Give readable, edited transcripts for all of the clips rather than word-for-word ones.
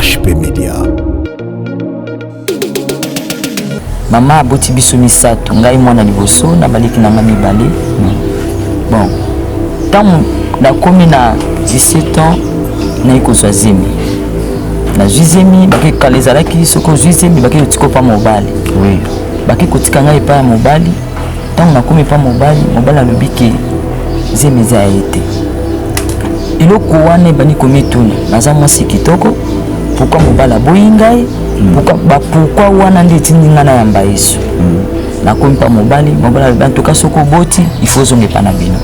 HP Media. Mama aboti biso misato, ngai mwana liboso na baleki na ngai mibale. Bon, ntango nakomi na 17 ans naye kozwa zemi. Nazwi zemi, bake kala ezalaki soki ozwi zemi bake kotika epa mobali. Oui. Bake kotika ngai epai ya mobali. Ntango nakomi epa mobali, mobali alobi ke zemi eza ya ye te. Eloko wana ebandi komituna, naza mwasi kitoko, pourquoi mobali aboyi ngai? Pourquoi ba pourquoi wana nde etindi ngai nayamba Yesu. Nakomi pa mobali, mobali alobi en tout cas soki oboti il faut ozonga epa na bino.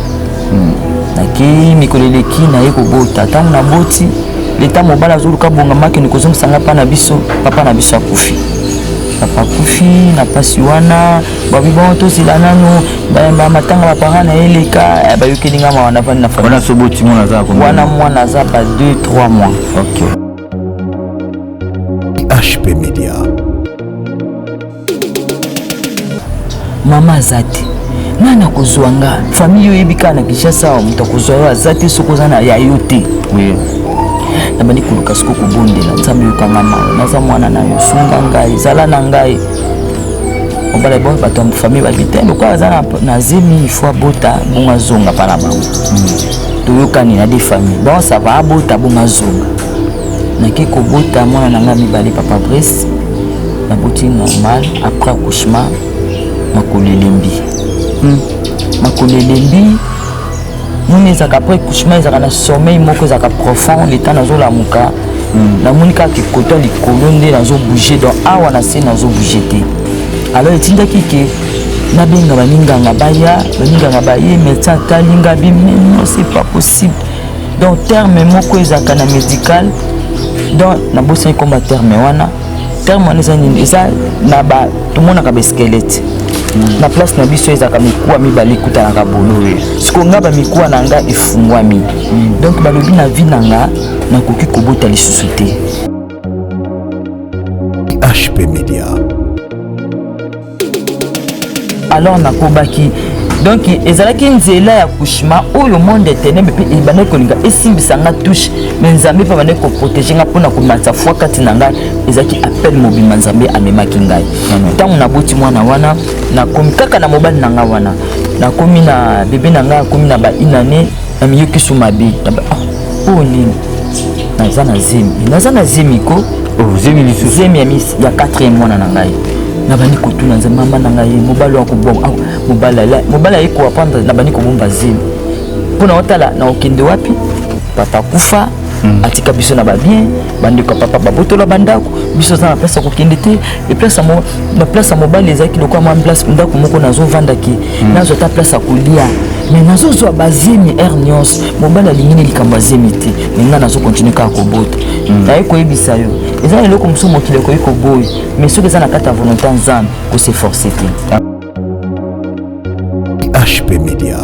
Nakei mikolo eleki naye kobota, ntango naboti leta mobali azoluka bongama akende kozongisa ngai pa na biso, papa na biso akufi. Papa akufi na mpasi wana, babi bon tozela nanu matanga ba parents na ye eleka, bayokeli ngai mawa, navandi na famille. Wana soboti mwana aza combien? Wana mwana aza ba 2 3 mois. Ok. HP Media. Mama aza te, nani akozwa nga? Famille oyebi kaka na Kinshasa awa moto akozwa yo aza te soki oza na ya yo te. Oui. Nabandi koluka siko kobondela, Nzambe yokanga mawa, naza mwana na yo, sunga ngai, zala na ngai. Mobali bon, bato ya famille babi te lokola aza na zemi il faut abota bongo azonga mpa na bango. Toyokani na des familles, bon ça va, abota bongo azonga. Nake kobota mwana na ngai mibale, papa Brice, naboti normal. Après accouchement makolo elembi. Makolo elembi moni ezalaka après accouchement, ezalaka na sommeil moko ezalaka profond. Leta nazolamuka, namoni kaka kota likolo nde nazobouge, donc awa na se nazobouge te. Alors etindaki ke nabenga baminganga baya, baminganga baye, médecin atali nga bi mais non, c'est pas possible. Donc terme moko ezalaka na médical, donc nabosani komba terme wana. Terme wana eza nini? Eza na ba tomonaka ba squelette na place na biso, ezalaka mikuwa mibale ekutanaka boye. Sikoyo nga bamikuwa na nga efungwami, donc balobi na vie na nga nakoki kobota lisusu te. HP Media. Alors nakobaki, donc ezalaki nzela ya accouchement oyo monde ténèbre mpe ebandaki kolinga esimbisa nga touche, mais Nzambe mpe abandaki koprotege nga mpona komatisa foi kati na ngai. Ezalaki appel mobimba Nzambe amemaki ngai. Ntango naboti mwana wana, nakomi kaka na mobali na ngai wana, nakomi na bebe na ngai, akomi na ba une année, namiyoki su mabe. Oyo nini? Naza na zemi, naza na zemi ko. Oh, zemi lisusu? Zemi ya quatrième mwana na ngai. Nabandi kotuna Nzambe, mama na ngai, mobali wa kobonga, mobali aye koapprendre. Nabandi kobomba zemi mpo na otala na okende wapi. Papa kufa, atika biso na babien, bandeko ya papa babotola bandako, biso oza na place ya kokende te. Na place ya mobali ezalaki lokola mwa place ndako moko nazovandaki, nazwa ata place ya kolia, mais nazozwa bazemi heure nyonso. Mobali alingi ne likambo ya zemi te, mais ngai nazokontinue kaka kobota. Naye koyebisa yo, eza na eloko mosusu mokili ekoki koboya, mais soki eza na kati ya volonté ya Nzambe, kose force te. HP Media.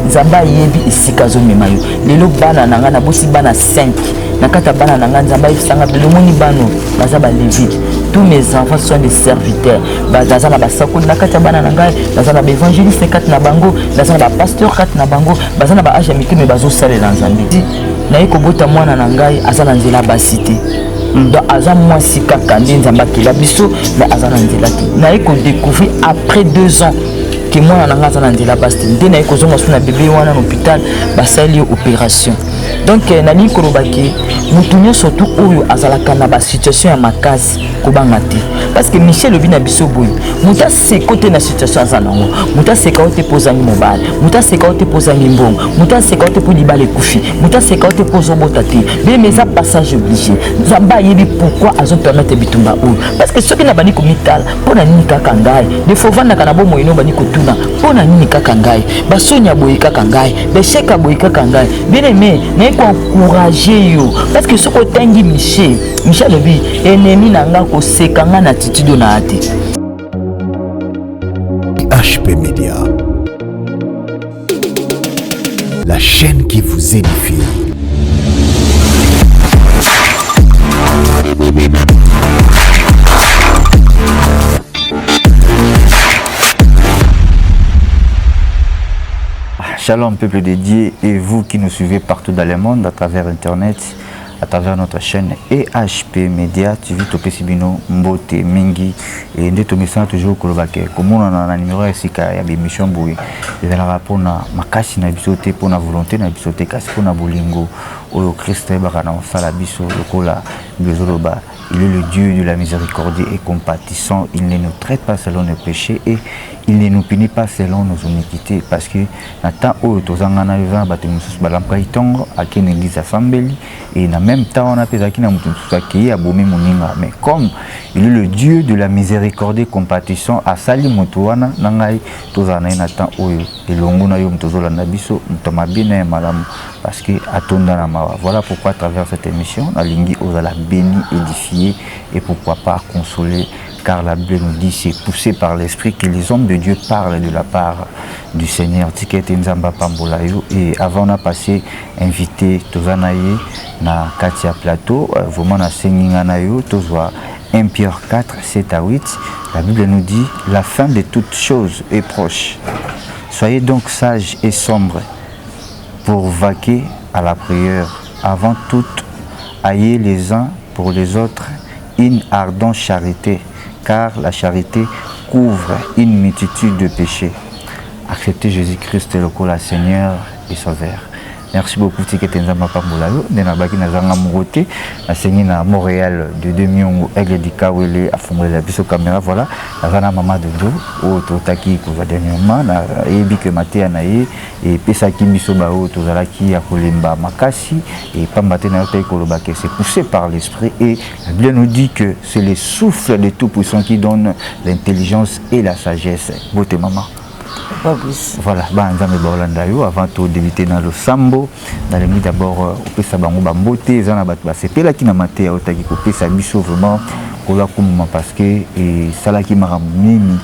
Nzambe ayebi esika azomema yo. Lelo bana na ngai, nabosi bana 5. Na kati ya bana na ngai, Nzambe ayebisanga lelo, omoni bano baza balévite. Tous mes enfants sont des serviteurs. Naza na basakoli na kati ya bana na ngai, naza na baévangéliste kati na bango, naza na bapasteur kati na bango. Baza na baage ya mike, mais bazosalela Nzambe. Naye kobota mwana na ngai, aza na nzela basi te, donc aza mwasi kaka nde Nzambe akela biso, mais aza na nzela te. Naye kodécouvrir après 2 ans ke mwana na ngai aza na nzela basi te, nde naye kozonga so na bebe wana na hôpital, basali ye opération. Donc nalingi koloba ke motu nyonso tu oyo azalaka na basituation ya makasi, kobanga te, parce que Michel obi na biso boye: moto aseko te na situation aza nango, moto aseka yo te mpo ozangi mobali, moto aseka yo te mpo ozangi mbongo, moto aseka yo te mpo libala ekufi, moto aseka yo te mpo ozobota te. Bien, eza passage obligé. Nzambe ayebi pourquoi azopermettre bitumba oyo, parce que soki nabandi komitala, mpo na nini kaka ngai? Defo ovandaka na bomoi no, obandi kotuna mpo na nini kaka ngai, basoni ya boye kaka ngai, baéchec ya boye kaka ngai. Bien aimé, naye koencourage yo, parce que soki otangi Michel, Michel alobi: ennemi na nga koseka nga na attitude oyo na ya te. HP Media. La chaîne qui vous édifie. Shalom peuple de Dieu et vous qui nous suivez partout dans le monde à travers internet, à travers notre chaîne EHP Media TV. Topesi bino mbote mingi et nde tomesana toujours koloba ke komonana na numéro ya sika ya émission boye ezalaka mpona makasi na biso te, mpona volonté na biso te, kasi mpona bolingo oyo Christ ayebaka na kosala biso. Lokola bizoloba, il est le Dieu de la miséricorde et compatissant. Il ne nous traite pas selon nos péchés et il ne nous punit pas selon nos iniquités. Parce que na temps oyo tozanga na eza na bato mosusu balamukaki ntongo, akende église, asambeli, et na même temps wana mpe ezalaki na moto mosusu akei, abomi moninga. Mais comme il est le Dieu de la miséricorde et compatissant, asali moto wana na ngai tozala na ye na temps oyo elongo na yo moto ozolanda biso, moto mabe na ye malamu, parce que atonda na mawa. Voilà pourquoi à travers cette émission nalingi ozala béni, édifié et pourquoi pas consolé, car la Bible nous dit: c'est poussé par l'Esprit que les hommes de Dieu parlent de la part du Seigneur. Tika ete Nzambe apambola yo. Et avant na passer invité toza na ye na kati ya plateau, vraiment nasengi nga na yo tozwa 1 Pierre 4, 7 à 8. La Bible nous dit: la fin de toutes choses est proche. Soyez donc sages et sobres pour vaquer à la prière. Avant tout, ayez les uns pour les autres une ardente charité, car la charité couvre une multitude de péchés. Acceptez Jésus-Christ lokola Seigneur et Sauveur. Merci beaucoup. Tika ete Nzambe apambola yo. Nde nabaki nazanga moko te, nasengi na Montréal de Demiongo Aigle Dikawele afongolela biso caméra. Voilà, naza na mama Dodo oyo totaki kozwa dernièrement. Nayebi ke mateya na ye epesaki biso baoyo tozalaki ya kolemba makasi, epamba te na yo taki koloba ke c'est poussé par l'Esprit, et la Bible nous dit que c'est le souffle de Tout Puissant qui donne l'intelligence et la sagesse. Bote, mama. Voilà, bana Nzambe baolanda yo. Avant todébute na losambo, nalingi d'abord opesa bango bambote. Eza na bato basepelaki na mateya otaki kopesa biso. Vraiment koza kumuma, parce que esalaki makambo nini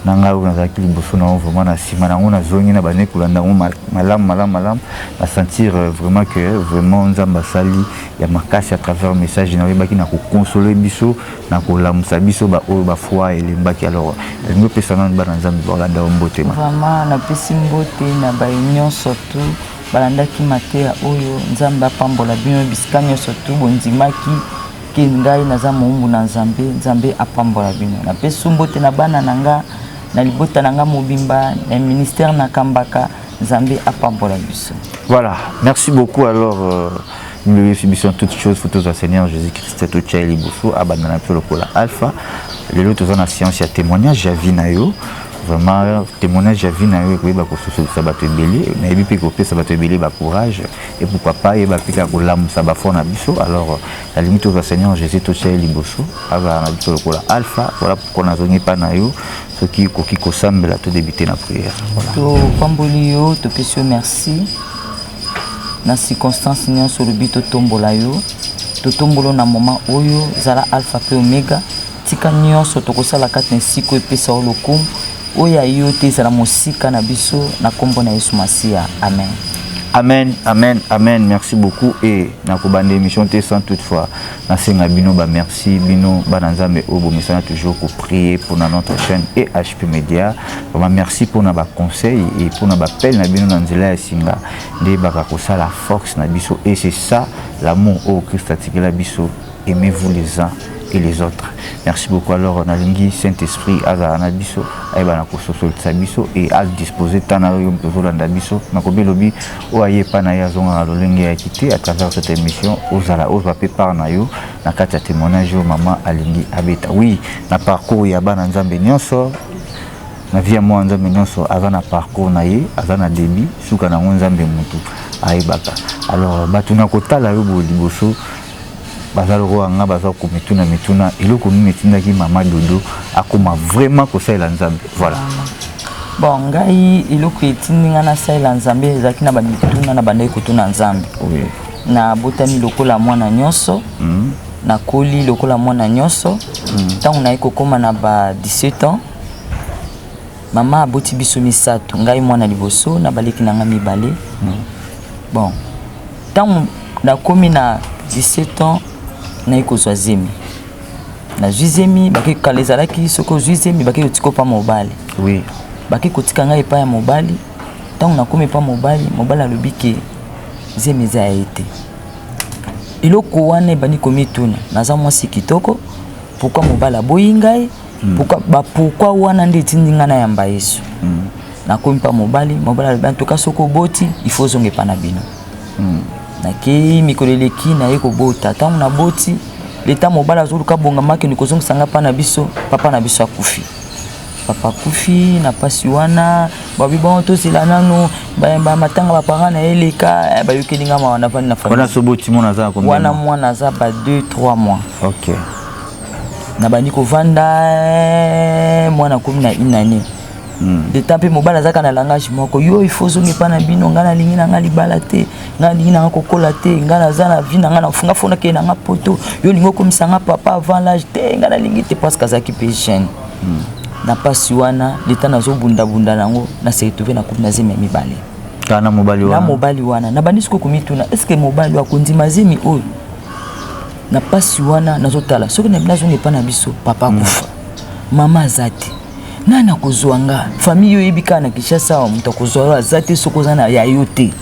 na ngai oyo nazalaki liboso na yango. Vraiment na nsima na yango nazongi na bande kolanda yango malamu malamu malamu, na sentir vraiment que vraiment Nzambe asali ya makasi à travers message na oyebaki na koconsoler biso, na kolamusa biso baoyo bafoi elembaki. Alors nalingi opesa nano bana Nzambe baolanda yo mbote. Vraiment napesi mbote na baye nyonso tu balandaki mateya oyo. Nzambe apambola bino bisika nyonso tu bondimaki ke ngai naza mowumbu na Nzambe. Nzambe apambola bino. Napesi mbote na bana na nga, na libota na nga mobimba, na ministère nakambaka. Nzambe apambola biso. Voilà, merci beaucoup. Alors nous subissons toutes choses, faut tozwa Seigneur Jésus-Christ, totia ye liboso, abanda na biso lokola alpha. Lelo toza na science ya témoignage ya vie na yo. Vraiment témoignage ya vie na yo ekoyeba kososolisa bato ebele, nayebi mpe kopesa bato ebele bacourage et pourquoi pas yeba mpe kaka kolamusa bafoi na biso. Alors nalingi tozwa Seigneur Jésus, totia ye liboso, azala na biso lokola alpha. Voilà pourquoi nazongi mpa na yo, soki okoki kosambela, todébute na prière. Voilà. Topamboli yo, topesi yo merci na circonstance nyonso. Olobi totombola yo, totombola na moment oyo. Zala alpha mpe omega. Tika nyonso tokosala kati na esika oyo epesa yo lokumu. Oyo ya yo te ezala mosika na biso, na nkombo na Yesu Masiya, amen. Amen, amen, amen. Merci beaucoup. Et nakobanda émission te sans toutefois nasenga bino ba merci, bino bana Nzambe oyo bomesana toujours koprier pour notre chaîne et HP Media. Vraiment merci pour na ba conseil et pour na ba appel na bino na nzela ya singa nde baka kosala force na biso. Et c'est ça l'amour oyo Christ atikela biso: aimez-vous les uns et les autres. Merci beaucoup. Alors nalingi Saint-Esprit azala na biso, ayeba na kososolisa biso et adispose temps na oyo moto ozolanda biso. Nakobi elobi oyo aye epai na ye azongaka lolenge yaki te. À travers cette émission ozala ozwa mpe part na yo na kati ya témoignage oyo mama alingi abeta. Oui, na parcours ya bana Nzambe nyonso, na vie ya mwana Nzambe nyonso, aza na parcours na ye, aza na début, suka nango Nzambe motu ayebaka. Alors bato na kotala yo boye liboso baza lokola nga, baza komituna mituna: eloko nini etindaki mama Dodo akóma vraiment kosalela Nzambe? Voilà. Bon, ngai eloko etindi ngai nasalela Nzambe ezalaki na bamituna na bandaki kotuna Nzambe. Nabotami lokola mwana nyonso, nakoli lokola mwana nyonso. Ntango naye kokóma na ba 17 ans, mama aboti biso misato, ngai mwana liboso na baleki na ngai mibale. Bon, ntango nakomi na 17 ans, naye kozwa zemi. Nazwi zemi, bake kala ezalaki soki ozwi zemi, bake kotika opa mobali. Bake kotika ngai epai ya mobali. Ntango Ntango nakomi epa mobali, mobali alobi ke zemi eza ya ye te. Eloko wana ebandi komituna: naza mwasi kitoko, pourquoi mobali aboyi ngai? Pourquoi bapourquoi wana nde etindi ngai nayamba Yesu. Nakomi mpa mobali, mobali alobi: en tout cas, soki oboti, il faut ozonga epa na bino. Nakei, mikolo eleki, naye kobota. Ntango naboti, leta mobali azoluka bongama akende kozongisa nga mpa na biso, papa na biso akufi. Papa akufi na mpasi wana. Babi: bon, tozela nanu bamatanga baparent na ye eleka. Bayokeli nga mawa, navandi na famille. Wana soboti, mwana aza na combien? Wana mwana aza ba 2 3 mois. Nabandi kovanda, mwana akomi na une année. De temps mpe mobali azalaka na langage moko: yo, il faut ozonga epa na bino. Ngai nalingi na ngai libala te, ngai nalingi na ngai kokola te, ngai naza na vie na ngai, nafunga fo nakende na ngai poto. Yo olingi okomisa ngai papa avant l'âge te, ngai nalingi te, parce que azalaki mpe jeune. Na mpasi wana, leta nazobundabunda nango, nase retrouve na komi na zemi ya mibale. Kaka na mobali na wana? Mobali wana. Nabandi sikoyo komituna: est ce que mobali oyo akondima zemi oyo? Na mpasi wana, nazotala soki nazonga epa na biso, papa akufa, mama aza te, nani akozwa nga? Famille oyo oyebi kaka na Kinshasa awa, moto akozwa yo aza te soki oza na ya yo te.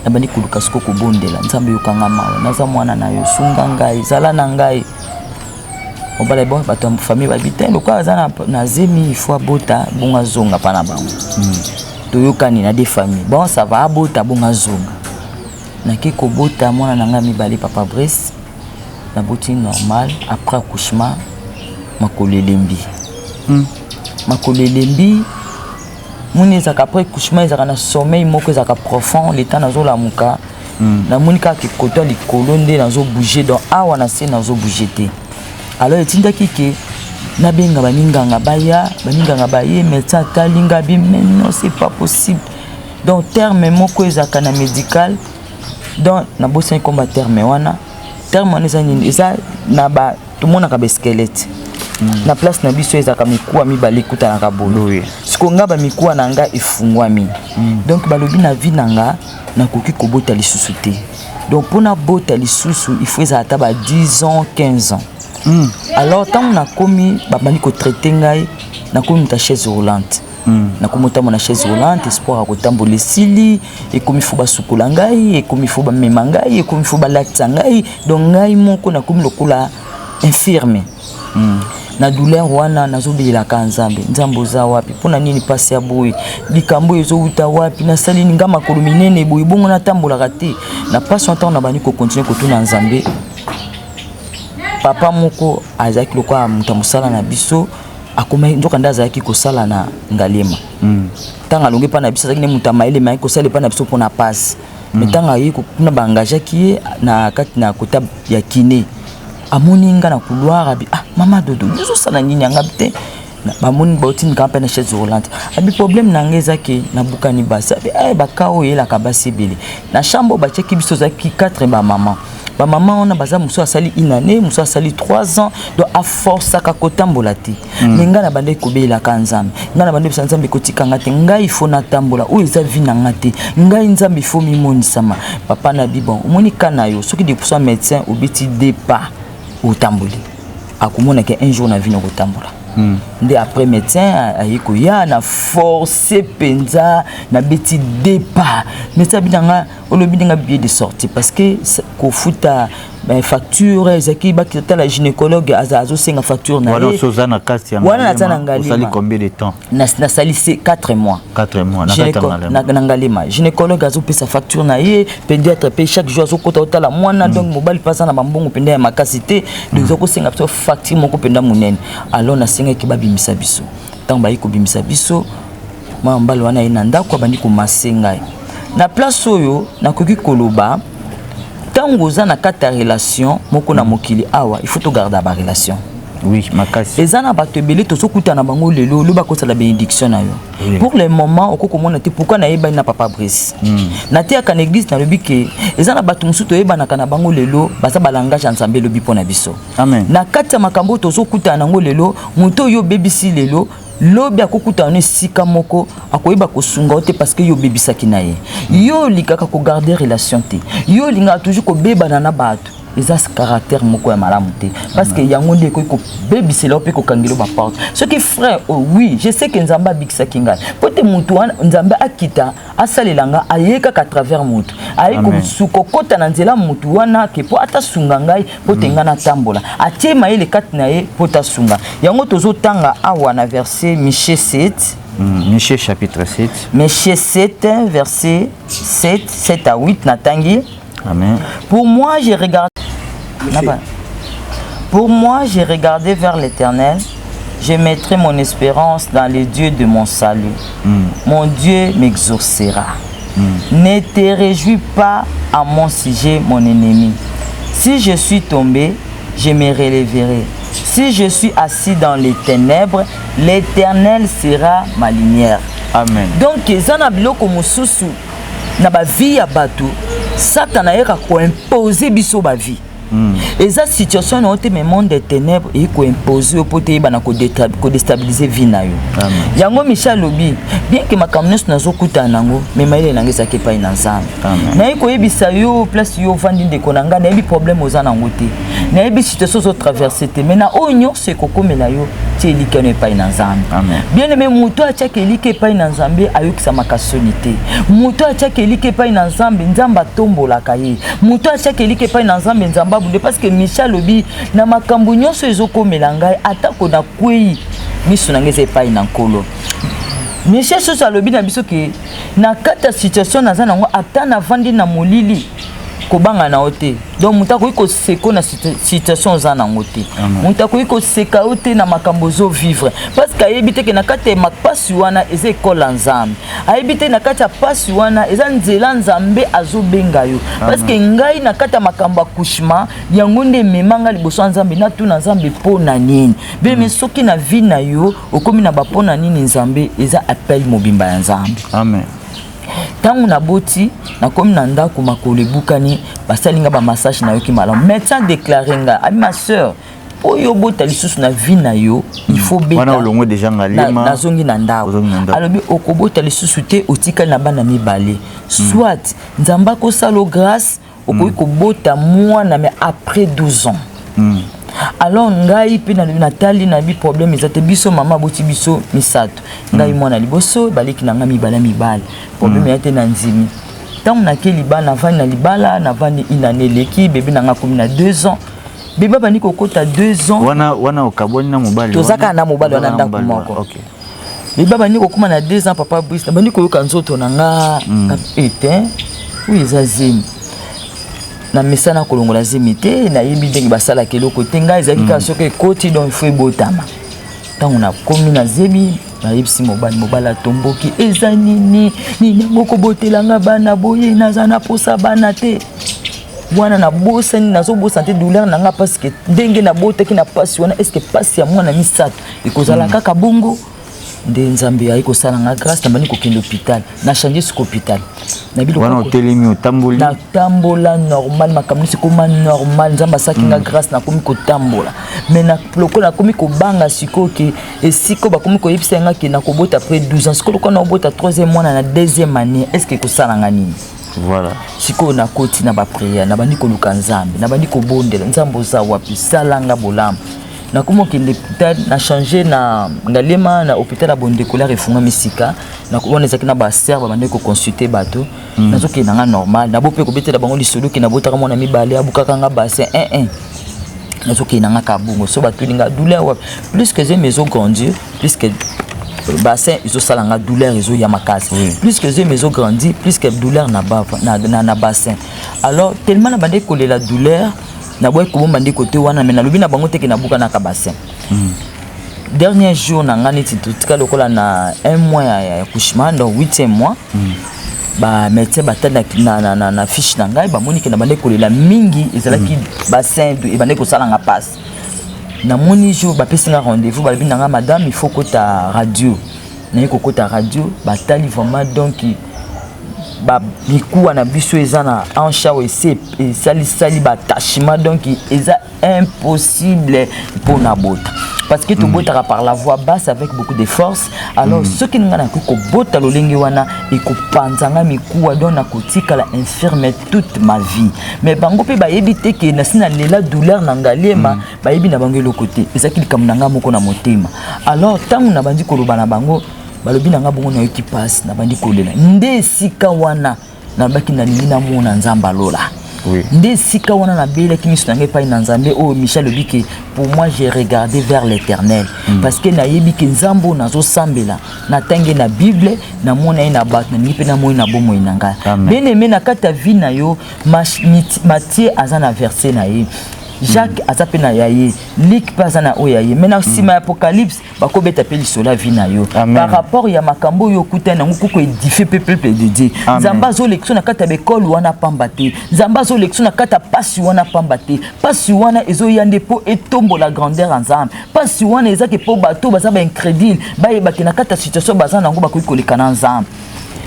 Nabandi koluka siko kobondela Nzambe: yokanga mawa, naza mwana na yo, sunga ngai, zala na ngai. Mobali, bon, bato ya famille babi te, lokola aza na zemi, il faut abota bongo azonga mpa na bango. Toyokani na de famille: bon, ça va, abota bongo azonga. Nake kobota mwana na ngai mibale, papa Brice. Naboti normal. Après accouchement, makolo elembi. Makolo elembi, moni ezalaka après accouchement, ezalaka na sommeil moko ezalaka profond. Leta nazolamuka, namoni kaka koto ya likolo nde nazobouge, donc awa na se nazobouge te. Alors etindaki ke nabenga baminganga baya. Baminganga baye, médecin atali nga bi: mais non, c'est pas possible. Donc terme moko ezalaka na médical, donc nabosani komba terme wana. Terme wana eza nini? Eza na ba tomonaka basquelette na place na biso, ezalaka mikuwa mibale ekutanaka boye. Sikoyo nga, bamikuwa na nga efungwami. Donc balobi na vie na nga nakoki kobota lisusu te. Donc mpona bota lisusu, il faut ezala ata ba 10 ans, 15 ans. Alors ntango nakomi, babandi kotraite ngai, nakomi moto ya chaise roulante. Nakomi otambola na chaise roulante, espoir ya kotambola esili. Ekomi fo basukola ngai, ekomi fo bamema ngai, ekomi fo balatisa ngai. Donc ngai moko nakomi lokola infirme. Na douleur wana, nazobelelaka Nzambe: Nzambe, oza wapi? Mpona nini mpasi ya boye? Likambo oyo ezowuta wapi? Nasali nga makolo minene boye, bongo natambolaka te? Na mpasi wana, ntango nabandi kokontinue kotuna Nzambe, papa moko azalaki lokola moto ya mosala na biso akomaki, nzoka nde azalaki kosala na Ngaliema. Ntango alongi epai na biso, azalaki nde moto ya mayele, mayaki kosala epai na biso mpona pasi. Mais ntango aye kuna, baengageaki ye na kati na kota ya kiné. Amoni nga na couloir, abi: ah, mama Dodo, ozosala nini? Anga te, bamoni baotindika mpe na chaise roulante. Abi: problème na nga eza ke nabukani basi. Abi: eh, baka oyo eyelaka basi ebele na chambre oyo batiaki biso, ozalaki 4 bamama. Bamama wana baza, mosusu asali une année, mosusu asali 3 ans, donc aforsaka kotambola te. Mais ngai nabandaki kobelelaka Nzambe, ngai nabandaki bisa Nzambe: ekotikanga te, ngai ifo natambola, oyo eza vie na nga te, ngai Nzambe ifo mimonisama. Papa na bi: bon, omoni ka na yo, soki liboso ya médecin obeti deux pas, otamboli, akomonaka un jour na vie na kotambola. Nde après médecin aye koya, na force mpenza, nabeti deux pas, médecin abi na nga: olobi ndenge billet de sortie, parce que kofuta facture ezalaki, bakitala gynécologue azosenga facture na ye. Oza na kati? Wana naza na Ngalema. Combien de temps? Nasali 4 mois. 4 mois? Na Ngalema. Gynécologue azopesa facture na ye, pédiatre mpe chaque jour azokota otala mwana. Donc mobali mpe aza na bambongo mpenza ya makasi te, donc eza kosenga biso facture moko mpenza monene. Alors nasengaki babimisa biso. Ntango bayi kobimisa biso, mwana mobali wana ye na ndako, abandi komase ngai na place oyo. Nakoki koloba, ntango oza na kati ya relation moko na mokili awa, il faut togarda barelation. Oui, makasi. Eza na bato ebele tozokutana bango lelo, olobi akosala bénédiction na yo. Pour le moment okoki komona te pourquoi nayebani na papa Brice. Nateyaka na église, nalobi ke eza na bato mosusu toyebanaka na bango lelo, baza balangage ya Nzambe elobi mpo na biso. Amen. Na kati ya makambo oyo tozokutana nango lelo, moto oyo obebisi lelo, lobi akokutana no esika moko, akoyeba kosunga yo te, parce que yo obebisaki na ye. Yo olingaka kogarde relation te, yo olingaka toujours kobebana na bato. Eza caractère moko ya malamu te, parce que yango nde ekoki kobebisela yo mpe kokangela yo baporte. Soki frère, oh, oui, je sais que Nzambe abikisaki ngai po te motu wana Nzambe akita asalela nga, aye kaka à travers motu, aye kokota na nzela motu wana ke mpo atasunga ngai, mpo te ngai natambola, atie mayele kati na ye mpo tasunga. Yango tozotanga awa na verset Michée 7. Michée chapitre 7. Michée 7, verset 7, 7 à 8, natangi. Amen. Pour moi, j'ai regardé. Pour moi, j'ai regardé vers l'Éternel. Je mettrai mon espérance dans le Dieu de mon salut. Mon Dieu m'exaucera. Ne te réjouis pas à mon sujet, mon ennemi. Si je suis tombé, je me relèverai. Si je suis assis dans les ténèbres, l'Éternel sera ma lumière. Amen. Donc, eza na biloko mosusu na bavie ya bato, Satana ayeka koimpose biso bavie. Eza situation na yo te, mais monde de ténèbres eyi koimpose yo mpo te eyeba na kodéstabiliser vie na yo. Yango Michel alobi bien ke makambo nyonso nazokutana nango, mais mayele na ngai ezalaki epai na Nzambe. Nayebi koyebisa yo, place yo ovandi, ndeko na ngai, nayebi problème oza nango te, nayebi situation ozotraverse te, mais na oyo nyonso ekokomela yo, tia elikya no epai na Nzambe. Bien aimé, moto atiaka elika epai na Nzambe ayokisamaka soni te. Moto atiaka elika epai na Nzambe, Nzambe atombolaka ye. Moto atiaka elika epai na Nzambe, Nzambe abunde, parce que Michel alobi na makambo nyonso ezokomela ngai, atako nakwei, miso na ngai eza epai na Nkolo. Michel susu alobi na biso ke na kati ya situation naza nango, ata navandi na molili, kobanga na yo te. Donc moto akoki koseko na situation oza nango te, moto akoki koseka yo te na makambo ozovivre, parce que ayebi te ke na kati ya mapasi wana eza ekole ya Nzambe. Ayebi te na kati ya pasi wana eza nzela Nzambe azobenga yo. Parce que ngai, na kati ya makambo ya accouchement, yango nde emema ngai liboso ya Nzambe, natuna Nzambe mpo na nini. Bien, soki na vie na yo okomi na bapo na nini Nzambe, eza appel mobimba ya Nzambe. Amen. Ntango naboti, nakomi na ndako, makolo ebukani, basali nga bamassage, nayoki malamu. Médecin déclaré nga abi: "Ma sœur, oyo obota lisusu na vie na yo, il faut beta." Wana olongwe déjà Ngaliema. Nazongi na ndako. Ozongi na ndako. Alobi okobota lisusu te, otikali na bana mibale. Soit Nzambe akosala yo grâce, okoki kobota mwana, mais après 12 ans. Alors ngai mpe nalobi, natali na bi problème eza te. Biso mama aboti biso misato, ngai mwana liboso, baleki na ngai mibale mibale. Problème eza te, na ndimi. Ntango nake libala, navandi na libala, navandi inane eleki, bebe na ngai akomi na 2 ans, bebe abandi kokota 2 ans. Wana okabwani na mobali? Toza kaka na mobali wana, Oza ndako na mobali moko. wana, ok. Bebe abandi kokóma na 2 ans, papa Brice, nabandi koyoka nzoto na nga ete oyo eza zemi. Na mesana kolongola zemi te, nayebi ndenge basalaka eloko te. Ngai ezalaki kaka soki ekoti, donc il faut ebotama. Ntango nakomi na zemi, nayebisi mobali, mobali atomboki: "Eza nini nini yango kobotelanga bana boye? Naza na posa bana te." Wana nabosani, nazobosana te douleur na nga, parce que ndenge nabotaki na pasi wana, est-ce pasi ya mwana misato ekozala kaka bongo? Nde Nzambe ayi kosala nga grâce, nabandi kokende hôpital, na change sika hôpital. Nayebi Wana otelemi, otamboli? Natambola normal, makambo nyonso ekoma normal. Nzambe asalaki nga grâce, nakomi kotambola. Mais lokola nakomi kobanga sikoyo ke esika oyo bakomi koyebisa nga ke nakobota après 12 ans, sikoyo lokola nakobota troisième mwana na deuxième année, est ce que ekosala nga nini? Voilà. Sikoyo nakoti na baprière, nabandi koluka Nzambe, nabandi kobondela: "Nzambe, oza wapi? Salanga bolamu." Nakomi okende hôpital, na change na Ngaliema na hôpital ya Bondekolare, efungwami sika. Wana ezalaki na basere, babandaki koconsulte bato. Nazokende na nga normal, nabo mpe kobetela bango lisolo ke nabotaka mwana mibale, abukaka nga bassin 1 1. Nazokende na nga kaka bongo. So batuli nga: "Douleur wapi?" Plus que zemi ezograndir, plus que bassin ezosala nga douleur ezoya makasi. Plus que zemi ezograndi, plus que douleur na bassin. Alors tellement na bandeki kolela douleur, naboyi kobomba nde kote wana, mais nalobi na bango teke nabukanaka bassin. Dernier jour na nga, neti totika lokola na un mois ya accouchement, donc huitième mois, bamédecin batali na fiche na ngai, bamoni ke na bandeki kolela mingi, ezalaki bassin ebandeki kosala nga mpasi. Namoni jour bapesi nga rendez-vous, balobi na nga: "Madame, il faut kota radio." Naye kokota radio, batali vraiment, donc Mikuwa na biso eza na hanche awa, ese esalisali baattachement, donc eza impossible mpona bota, parce que tobotaka par la voie basse avec beaucoup de force. Alors soki nga nakoki kobota lolenge wana, ekopanza nga mikuwa, donc nakotikala infirme toute ma vie. Mais bango mpe bayebi te ke nasi nalela douleur na Ngaliema. Bayebi na bango eloko te, ezalaki likambo na nga moko na motema. Alors ntango nabandi koloba na bango, balobi na nga bongo, nayoki mpasi, nabandi kolela. Nde esika wana nalobaki nalingi namona Nzambe alola. Nde esika wana nabelaki miso na ngai epai na Nzambe oyo Michel alobi ke pour moi, j'ai regardé vers l'Éternel, parce que nayebi ke Nzambe oyo nazosambela, natangi na Bible, namona ye na bato, nalingi mpe namoni na bomoi na ngai. Amen. Bien aimé, na kati ya vie na yo, Matthieu aza na verset na ye, Jacques aza mpe na ya ye, Luc mpe aza na oyo ya ye, mais na nsima ya Apocalypse bakobeta mpe lisolo ya vie na yo. Amen. Par rapport ya makambo oyo okutani nango, koko édifie mpe peuple de Dieu. Amen. Nzambe azolekisa na kati ya bekole wana pamba te, Nzambe azolekisa na kati ya pasi wana pamba te. Pasi wana ezoya nde mpo etombola grandeur ya Nzambe. Pasi wana ezaki mpo bato baza baincrédule bayebaki na kati ya situation baza nango, bakoki koleka na Nzambe.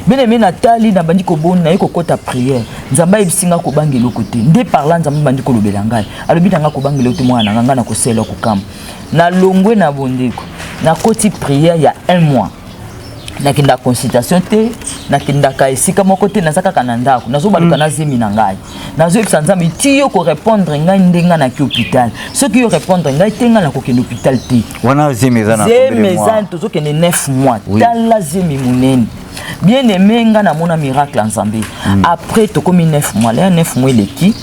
Bien aimé, natali, nabandi kobona, naye kokɔta prière. Nzambe ayebisi nga kobanga eloko te. Nde parla Nzambe bandi kolobela ngai, alobi na nga kobanga eloko te, mwana na nga, ngai nakosala kokama. Nalongwe na bondeko, nakoti prière ya un mois. Nakendaka consultation te, nakendaka esika moko te, naza kaka na ndako, nazobaluka na zemi na ngai, nazoyebisa Nzambe ti yo korépondre ngai nde ngai naki hôpital. Soki yo répondre ngai te, ngai nakokende hôpital te. Wana zemi eza na Zemi combien de mois? eza, tozokende 9 mois. Tala zemi monene. Bien aimé, ngai namona miracle ya Nzambe. Après tokomi 9 mois, leya 9 mois eleki,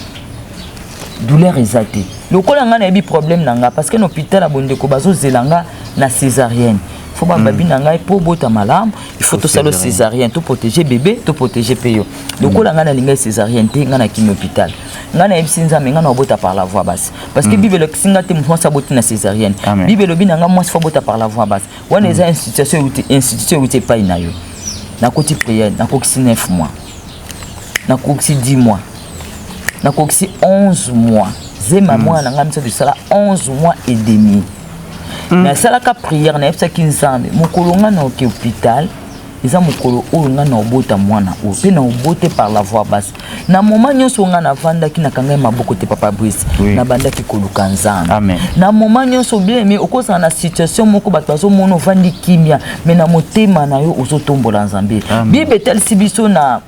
douleur eza te. Lokola ngai nayebi problème na nga, parce que na hôpital ya bondeko bazozela nga na césarienne, faut bababi na ngai mpo obota malamu, il faut tosala césarienne, toprotéger bébé, toprotéger mpe yo. Lokola ngai nalingai césarienne te, ngai nakimi hôpital, ngai nayebisi Nzambe ngai na obota par la voie basse, parce que Bible elakisi nga te mwasi aboti na césarienne. Amen. Bible elobi na nga mwasi faut abota par la voie basse. Wana eza institution euti, institution euti epai na yo. Nakoti prière, nakokisi 9 mois, nakokisi 10 mois, nakokisi 11 mois. Zema mwana na ngai misato esala 11 mois et demi. Nasalaka prière, nayebisaki Nzambe mokolo ngai na oke hôpital eza mokolo oyo ngai na obota mwana oyo, mpe na obote par la voie basse. Na moment nyonso ngai navandaki, nakangai maboko te, papa Brice. Nabandaki koluka Nzambe. Amen. Na moment nyonso, bien aimé, okozala na situation moko, bato bazomona ovandi kimia, mais na motema na yo ozotombola Nzambe. Amen. Bible etalisi biso na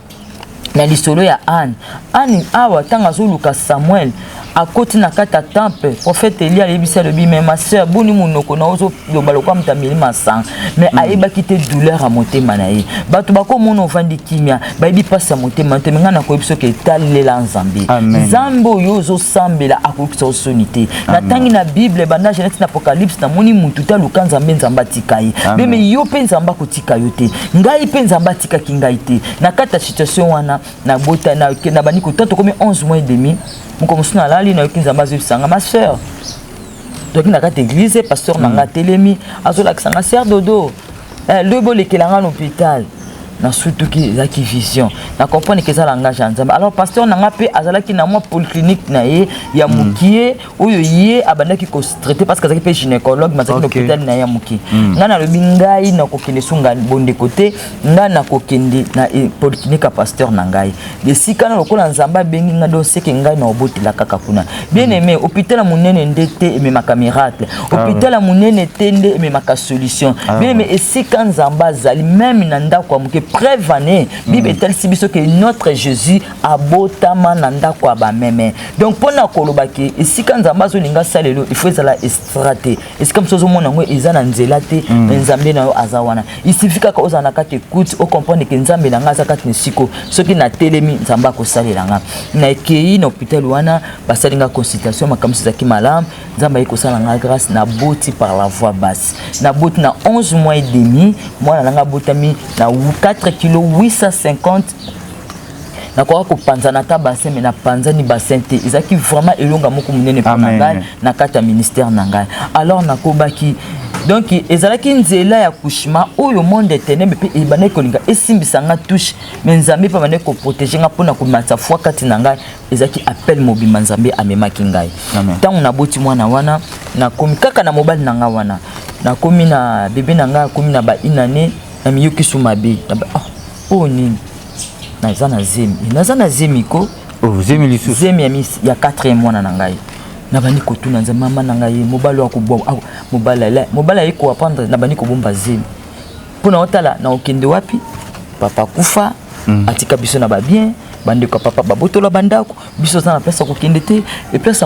lisolo ya Anne. Anne awa, ntango azoluka Samuel, akoti na kati ya temple, prophète Eli ayebisi, alobi: "Mais ma sœur, boni monoko na ozoloba lokola moto ameli masanga?" Mais ayebaki te douleur ya motema na ye. Bato bakomona ovandi kimia, bayebi mpasi ya motema te. Mais ngai nakoyebi soki etalela Nzambe. Amen. Nzambe oyo ozosambela akoyokisa osoni te. Natangi na Bible banda Genèse na Apocalypse, namoni mutu te aluka Nzambe, Nzambe atika ye. Amen. Beme yo mpe Nzambe akotika yo te, ngai mpe Nzambe atikaki ngai te. Na kati ya situation wana, nabota, nabandi kota, tokomi 11 mois et demi. Moko mosusu nalali, nayoki Nzambe azoyebisa nga: "Ma sœur." Toki na kati église, pasteur na nga atelemi, azolakisa nga: "Sœur Dodo, lobi olekela nga na hôpital." Nasutuki, ezalaki vision, na comprendre ke eza langage ya Nzambe. Alors pasteur na nga mpe azalaki na mwa polyclinique na ye ya mokie oyo ye abandaki kotraiter, parce que azalaki mpe gynécologue, mais azalaki na hôpital na ye ya mokie. Ngai nalobi ngai nakokende sunga bondeko te, ngai nakokende na polyclinique ya pasteur na ngai. Esika na lokola Nzambe abengi ngai, donc seke ngai na obotela kaka kuna. Bien aimé, hôpital ya monene nde te ememaka miracle, hôpital ya monene te nde ememaka solution. Bien aimé, esika Nzambe azali, même na ndako ya moke. Preuve ane, Bible etalisi biso ke notre Jésus abotama na ndako ya bameme. Donc mpona koloba ke esika Nzambe azolinga asala lelo, il faut ezala extra te. Esika mosusu ozomona yango eza na nzela te, mais Nzambe na yo aza wana. Il suffit kaka ozala na kati écoute, ocomprendre ke Nzambe na ngai aza kati na esiko. Soki natelemi, Nzambe akosalela nga. Nakei na hôpital wana, basali nga consultation, makambo ezalaki malamu. Nzambe ayi kosala nga grâce, naboti par la voie basse. Naboti na 11 mois et demi. Mwana na nga abotami na 4 kilo 850. Nakoka kopanzana ata bassin, mais napanzani bassin te. Ezalaki vraiment elonga moko monene mpo na Amen. ngai na kati ya ministère na ngai. Alors nakobaki, donc ezalaki nzela ya accouchement oyo monde ya ténèbre mpe ebandaki kolinga esimbisa nga touche, mais Nzambe mpe abandaki koprotéger nga mpona komatisa foi kati na ngai. Ezalaki appel mobimba Nzambe amemaki ngai. Amen. Ntango naboti mwana wana, nakomi kaka na mobali na ngai wana, nakomi na bebe na ngai, akomi na ba une année, namiyoki su mabe. Ah, oyo nini? Naza na zemi, naza na zemi ko. Oh, zemi lisusu? Zemi ya 4e mwana na ngai. Nabandi kotuna Nzambe, mama na ngai, mobali oyo, mobali, mobali aye koapprendre. Nabandi kobomba zemi mpo na otala na okende wapi. Papa kufa, atika biso na babien. Bandeko ya papa babotola bandako. Biso oza na place ya kokende te. E place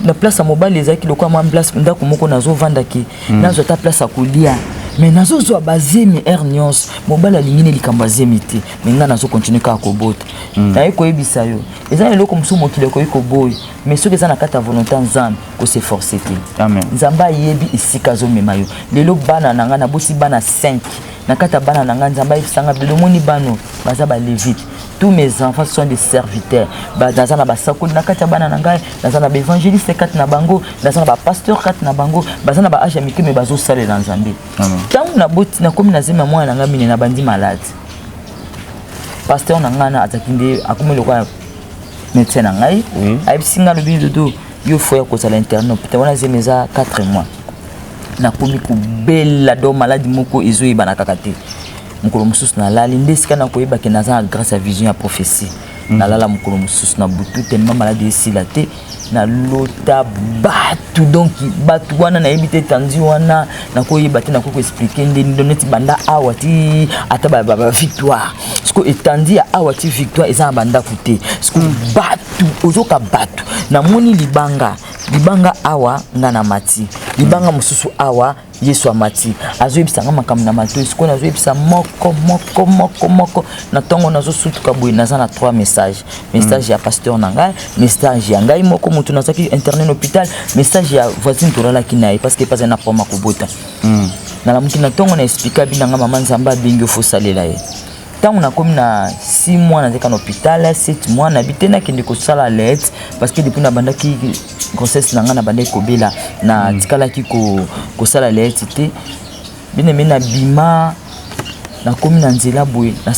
na place ya mobali ezalaki lokola mwa place, ndako moko nazovandaki. Nazwa ata place ya kolia, mais nazozwa bazemi heure nyonso. Mobali alingi ne likambo ya zemi te, mais ngai nazocontinuer kaka kobota. Naye koyebisa yo, eza na eloko mosusu mokili ekoki koboya, mais soki eza na kati ya volonté ya Nzambe, koseforcer te. Nzambe ayebi esika azomema yo. Lelo bana na ngai, nabosi bana 5. Na kati ya bana na ngai, Nzambe ayebisanga lelo, omoni bano baza balévite, tous mes enfants sont des serviteurs. Naza na basakoli na kati ya bana na ngai, naza na baévangéliste kati na bango, naza na bapasteur kati na bango. Baza na baâge ya mike, mais bazosalela Nzambe. Ntango naboti, nakomi na zemi ya mwana na ngai mine, nabandi malade. Pasteur na ngai na azalaki nde akomi lokola médecin na ngai. Ayebisi ngai, alobi: "Dodo, yo faut ya kozala interne hôpital wana." Zemi eza 4 mois, nakomi kobela do maladi moko ezoyebana kaka te. Mokolo mosusu nalali nde esika nakoyebake naza na grâce ya vision ya prophétie. Nalala mokolo mosusu na butu, tellement maladi esila te, nalota bato. Donc bato wana nayebi te, tandi wana nakoyeba te, nakoki koexpliquer ndeni. Neti banda awa ti ata bavictoire, siko etandi ya awa ti Victoire eza na bandako te. Siko bato, ozoka bato, namoni libanga, libanga awa, nga na mati libanga mosusu awa, Yesu amati, azoyebisa nga makambo na matoi. Sikoyo nazoyebisa moko moko moko moko. Na ntongo nazosutuka boye, naza na trois message: message ya pasteur na ngai, message ya ngai moko motu nazalaki interne na hôpital, message ya voisine tolalaki na ye, parce que epazali na problème ya kobota. Nalamuki na ntongo, na expliquer abi na ngai: "Mama, Nzambe abengi, ofosalela ye." Ntango nakomi na 6 mois, nazalaki na hôpital 7 mois, nabi te nakende kosala let, parce que depuis nabandaki grossesse na ngai, nabandaki kobela, natikalaki kosala let te. Bien-aimé, nabima, nakomi na nzela boye, na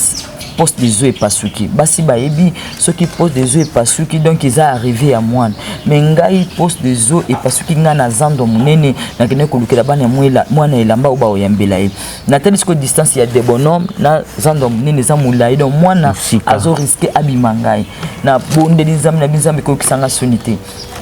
poche des eaux epasuki. Basi bayebi, soki poche des eaux epasuki, donc eza arrivé ya mwana. Mais ngai, poche des eaux epasuki ngai na zando monene. Nakende kolukela bana mwana elamba oyo baoyambela ye. Natali sikoyo distance ya Debonhomme na zando monene eza molai, donc mwana azorisquer abima. Ngai nabondeli Nzambe na binzambe, ekoyokisanga soni te.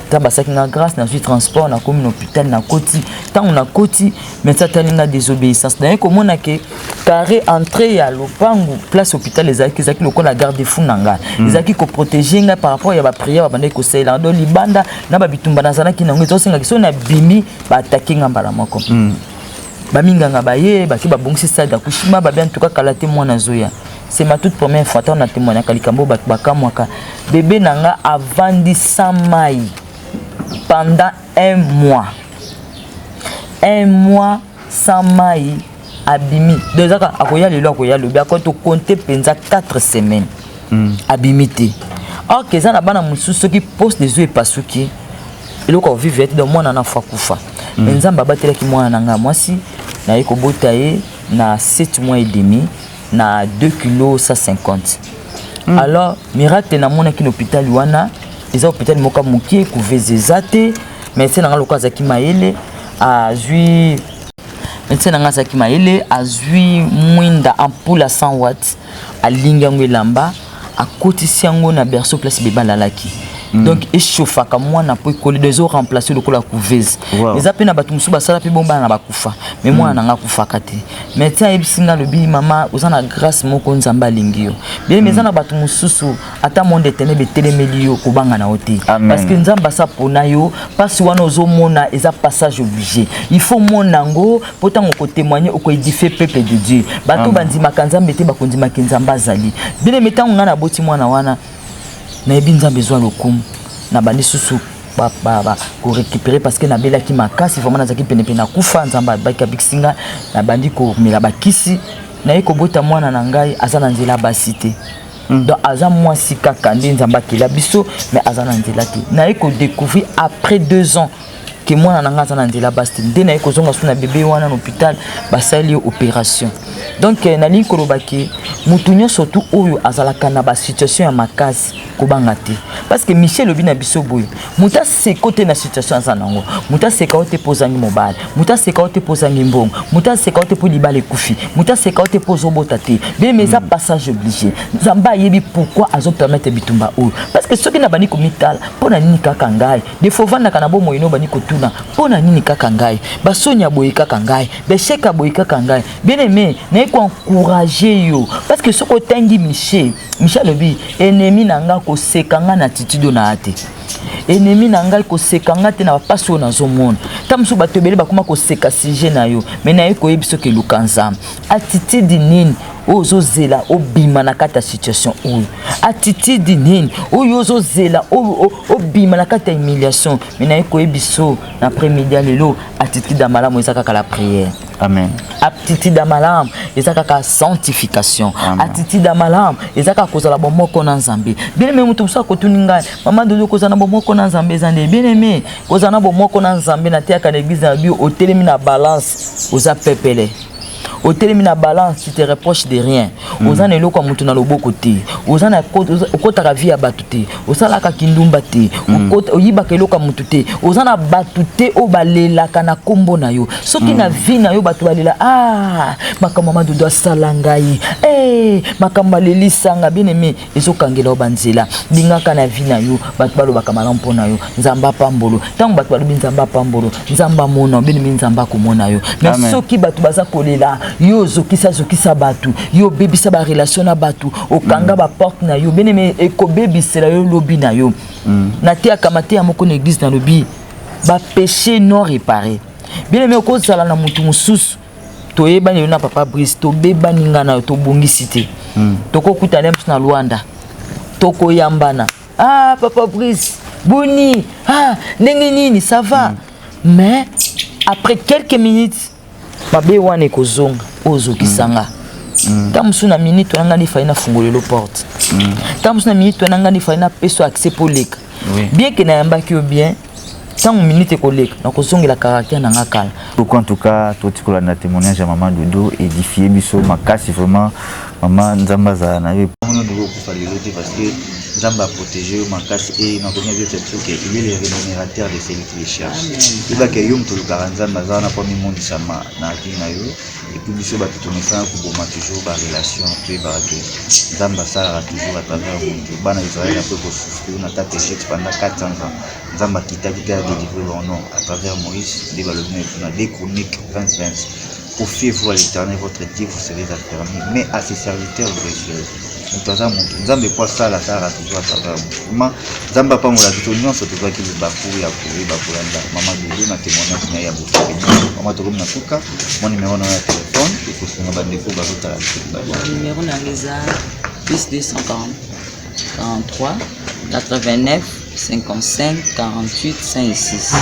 Ntango basalaki nga grâce, nazwi transport, nakomi na hôpital. Nakoti, ntango nakoti, médecin atali nga, désobéissance. Naye komona ke carré entrée ya lopangu, place hôpital ezalaki, ezalaki lokola garde fou na ngai, ezalaki koprotéger ngai par rapport ya baprière babandaki kosalela. Donc libanda na babitumba nazalaki nango, ezosengaki soki nabimi, baattaquer nga mbala moko. Baminganga baye, bake, babongisi salle d'accouchement, babi en tout cas kala te mwana azoya. C'est ma toute première fois ntango na témoignaka likambo, bato bakamwaka. Bebe na nga avandi sans mai pendant un mois, un mois sans mai. Abimi, donc ezaka akoya lelo, akoya lobi, akoya tocompter mpenza 4 semaines, abimi te. Or ke eza na bana mosusu, soki poche des eaux epasuki, eloko akovivre te, donc mwana na fa kufa. Mais Nzambe abatelaki mwana na ngai mwasi. Naye kobota ye na 7 mois et demi, na 2 kilo 150. Alors miracle namonaki na hôpital wana, eza hôpital moko ya mokie, couveuse eza te. Médecin na ngai lokola azalaki mayele, azwi, médecin na ngai azalaki mayele, azwi mwinda, ampoule ya 100 watt, alingi yango elamba, akotisi yango na berceau, place bebe alalaki. Donc echauffaka mwana mpo ekoli, donc ezoremplacer lokola couveuse. Eza mpe na bato mosusu basala mpe bongo, bana na bakufa, mais mwana na nga akufaka te. Médecin ayebisi nga, alobi: "Mama, oza na grâce moko, Nzambe alingi yo bien." Mais eza na bato mosusu, ata monde ténèbre etelemeli yo, kobanga na yo te, parce que Nzambe asa pona yo. Mpasi wana ozomona eza passage obligé, il faut mona yango mpo ntango okotémoigner, okoédifier peuple de Dieu. Bato bandimaka Nzambe te, bakondimaki Nzambe azali. Bien aimé, ntango ngai naboti mwana wana, nayebi Nzambe ezwa lokumu. Nabandi susu korécupérer, parce que nabelaki makasi vraiment, nazalaki penepene nakufa. Nzambe abaki, abikisi ngai. Nabandi komela bakisi. Naye kobota mwana na ngai, aza na nzela basi te. Donc aza mwasi kaka nde Nzambe akela biso, mais aza na nzela te. Naye kodécouvrir après 2 ans. Ke mwana na nga aza na nzela basi te, nde naye kozonga so na bebe wana na hôpital, basali ye opération. Donc nalingi koloba ke motu nyonso tu oyo azalaka na basituation ya makasi, kobanga te, parce que Michel obi na biso boye: moto aseko te na situation aza nango. Moto aseka yo te mpo ozangi mobali, moto aseka yo te mpo ozangi mbongo, moto aseka yo te mpo libala ekufi, moto aseka yo te mpo ozobota te. Bien, eza passage obligé. Nzambe ayebi pourquoi azopermettre bitumba oyo, parce que soki na bandi komitala, mpo na nini kaka ngai? Des fois ovandaka na bomoi no, obandi kotuna: mpo na nini kaka ngai? Basoni ya boye kaka ngai, baéchec ya boye kaka ngai. Bien aimé, naye koencourager yo, parce que soki otangi Michel, Michel alobi: ennemi na ngai koseka ngai na attitude oyo na ya te, ennemi na ngai koseka ngai te na bapasi oyo nazomona. Ta mosusu bato ebele bakóma koseka sujet na yo, mais naye koyebi soki eluka Nzambe. Attitude nini oyo ozozela obima na kati ya situation oyo? Attitude nini oyo ozozela obima na kati ya humiliation? Mais naye koyebi so na après-midi ya lelo, attitude ya malamu eza kaka la prière. Amen. Attitude ya malamu eza kaka sanctification. Amen. Attitude ya malamu eza kaka kozala bomoko na Nzambe. Bien aimé, moto mosusu akotuni ngai: mama Dodo, kozala na bomoko na Nzambe eza nde? Bien aimé, kozala na bomoko na Nzambe, nateyaka na église na bio: otelemi na balance, oza pepele. Otelemi na balance, tu te reproches de rien. Oza na eloko ya motu na loboko te, oza na okotaka vie ya bato te, osalaka kindumba te, oyibaka eloko ya motu te, oza na bato te oyo balelaka na nkombo na yo. Soki na vie na yo bato balela: ah, makambo Mama Dodo asala ngai, makambo alelisanga. Bien aimé, ezokangela yo banzela. Lingaka na vie na yo bato balobaka malamu mpo na yo: Nzambe apambolo. Ntango bato balobi Nzambe apambolo, Nzambe amona yo, bien aimé, Nzambe akomona yo. Mais Amen. soki bato baza kolela yo, ozokisa zokisa bato, yo obebisa barelation na bato, okanga baporte na yo, bien aimé, ekobebisela yo lobi na yo. Nateyaka mateya moko na église, nalobi bapéché non réparé. Bien aimé, okozala na motu mosusu, toyebani yo na papa Brice, tobebani nga na yo, tobongisi te, tokokutana mosu na Lwanda, tokoyambana: ah, papa Brice, boni? Ah, ndenge nini, ça va? Mais après quelques minutes, mabe wana ekozonga oyo ozokisanga. Ntango mosusu na minute wana, ngai nifali nafungolelo porte. Ntango mosusu na minute wana, ngai nifali napesa accès mpo leka. Bien ke nayambaki yo bien, ntango minute ekoleka, nakozongela caractère na nga kala. Beaucoup en tout cas, toti kolanda témoignage ya mama Dodo, édifie biso makasi vraiment. Mama, Nzambe azala na yo. Mona ndenge okufa lelo te, parce que Nzambe aprotege yo makasi. E nakomi biso ke il est le rémunérateur de celui qui le cherche. Yebaka yo moto olukaka Nzambe, aza wana mpo mimonisama na vie na yo. Et puis biso bato tomesana koboma toujours barelation. Toyebaka ke Nzambe asalaka toujours à travers moto. Bana Israel, après kosouffrir na kati Egypte pendant 400 ans, Nzambe akitaki te adélivre bango? Non, à travers Moïse. Nde balobi na 2 Chroniques 20 20: confiez-vous à l'Éternel votre Dieu, vous serez affermis, mais à ses serviteurs vous réussirez. Moto aza moto, Nzambe po asala, asalaka toujours à travers moto. Vraiment, Nzambe apambola biso nyonso tozwaki libaku ya koyeba kolanda mama Dodo na témoignage na ye ya bosali nyonso. Mama, tokomi na suka. Mwa numéro na yo ya telefone ekosunga bandeko bazotala biso. Numéro na nga eza plus 243 89 55 48 56.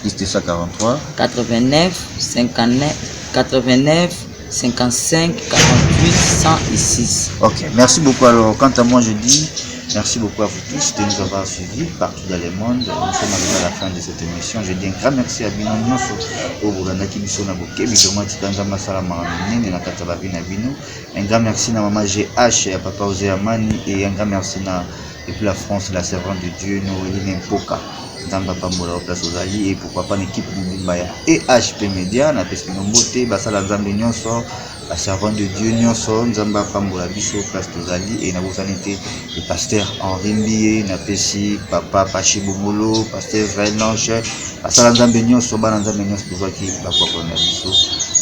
Plus 243 89 59 89 55 48 106. Ok, merci beaucoup. Alors, quant à moi, je dis merci beaucoup à vous tous de nous avoir suivis partout dans le monde. Nous sommes arrivés à la fin de cette émission. Je dis un grand merci à bino nyonso oyo bolandaki biso na bokebi. Vraiment, tika Nzambe asala makambo minene na kati ya bavie na bino. Un grand merci na mama GH ya papa Osé Amani et un grand merci na depuis la France, la servante de Dieu Noéline Mpoka. Nzambe apambola yo place ozali et pourquoi pas na équipe mobimba ya EHP Media. Napesi bino mbote, basala Nzambe nyonso, baservant de Dieu nyonso. Nzambe apambola biso place tozali. E nabosani te le pasteur Henri Mbie, napesi papa Pachi Bongolo, pasteur Israel Lanche, basala Nzambe nyonso, bana Nzambe nyonso tozwaki bakoakolanda biso.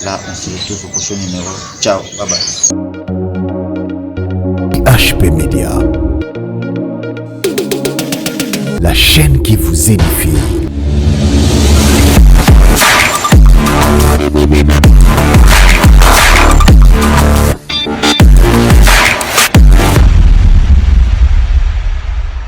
Là, on se retrouve au prochain numéro. Ciao, bye bye. HP Media. La chaîne qui vous édifie.